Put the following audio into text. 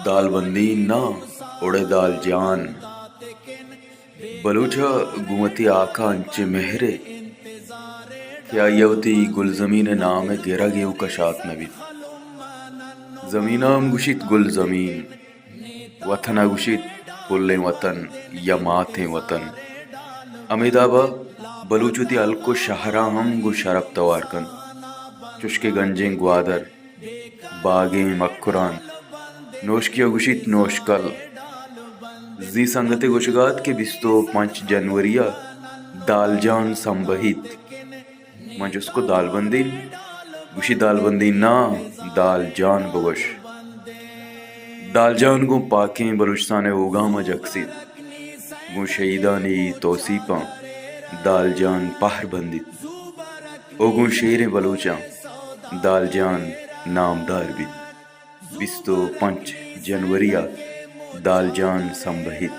دالبندین ناں، اڑے دالجان۔ بلوچ ءَ گوں وتی ہاک ءَ انچیں مہرے کہ آئی ءَ وتی گلزمین ءِ نام ءِ گرگ ایوک ءَ شات نہ بیت۔ زمین ءَ ہم گوشیت گلزمین، وطن ءَ گوشیت پلیں وطن یا ماتیں وطن۔ ہمے داب ءَ بلوچ وتی ہلک ءُ شہراں ہم گوں شرپ توار کنت، چوشکہ گنجیں گوادر، باگیں مکران، نوشکی ءَ گوشیت نوشکل۔ زی سنگتے گوشگ ءَ ات کہ بیست ءُ پنچ جنوری ءَ دالجان سمبہیت۔ من جست کت دالبندین؟ گوشی دالبندین ناں، دالجان بگوش۔ دالجان گوں پاکیں بلوچستان ءِ اوگام ءَ جکسیت، گوں شہیدانی توسیپاں دالجان پہر بندیت ءُ گوں شیریں بلوچاں دالجان نامدار بیت۔ بیست ءُ پنچ جنوری ءَ دالجان سمبہیت۔